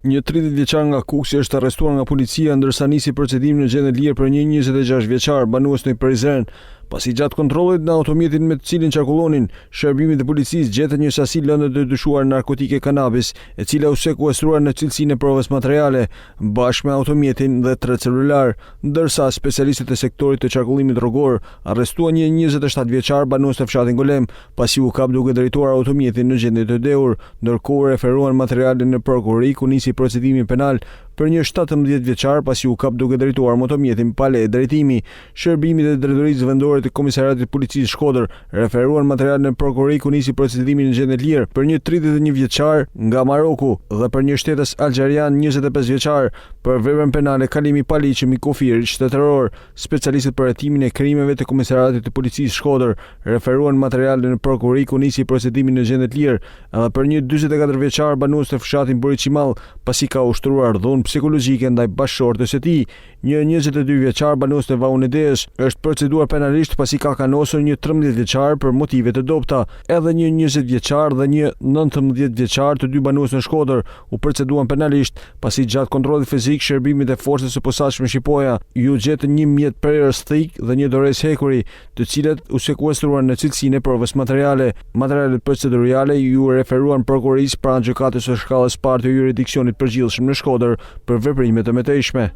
Një 30 vjeçar nga Kukësi është arrestuar nga policia ndërsa nisi procedimin në gjendje të lirë për një 26 vjeçar banues në Prizren, pasi gjatë kontrollit në automjetin me të cilin qarkullonin, shërbimet e policisë gjetën një sasi lënde të dyshuar narkotike kanabis, e cila u sekuestrua në cilësinë e provës materiale, bashkë me automjetin dhe tre celular, ndërsa specialistët e sektorit të qarkullimit rrugor arrestuan një 27 vjeçar banues në fshatin Golem, pasi u kap duke drejtuar automjetin në gjendje të dehur, ndërkohë referuan materialin në prokurori ku nisi procedimi penal për një 17 vjeçar pasi u kap duke drejtuar motomjetin pa leje drejtimi. Shërbimet e Drejtorisë Vendore të Komisariatit të Policisë Shkodër referuan materialin në prokurori ku nisi procedimi në gjendje të lirë për një 31 vjeçar nga Maroku dhe për një shtetas algjerian 25 vjeçar për veprën penale kalimi i paligjshëm i kufirit shtetëror. Specialistët për hetimin e krimeve të Komisariatit të Policisë Shkodër referuan materialin në prokurori ku nisi procedimi në gjendje të lirë edhe për një 44 vjeçar banues të fshatin Boriçimal, pasi ka ushtruar dhunë psikologjike ndaj bashkëshortes së tij. Një 22 vjeçar banues në Vaun e Dejës është proceduar penalisht pasi ka kanosur një 13 vjeçar për motive të dobëta. Edhe një 20 vjeçar dhe një 19 vjeçar të dy banues në Shkodër u proceduan penalisht pasi gjatë kontrollit fizik shërbimet e forcës së posaçme Shqiponja iu gjetën një mjet prerës thikë dhe një dorezë hekuri, të cilat u sekuestruan në cilësinë e provës materiale. Materialet procedurale iu referuan prokurorisë pranë gjykatës së shkallës parë të juridiksionit përgjithshëm në Shkodër për veprime të mëtejshme.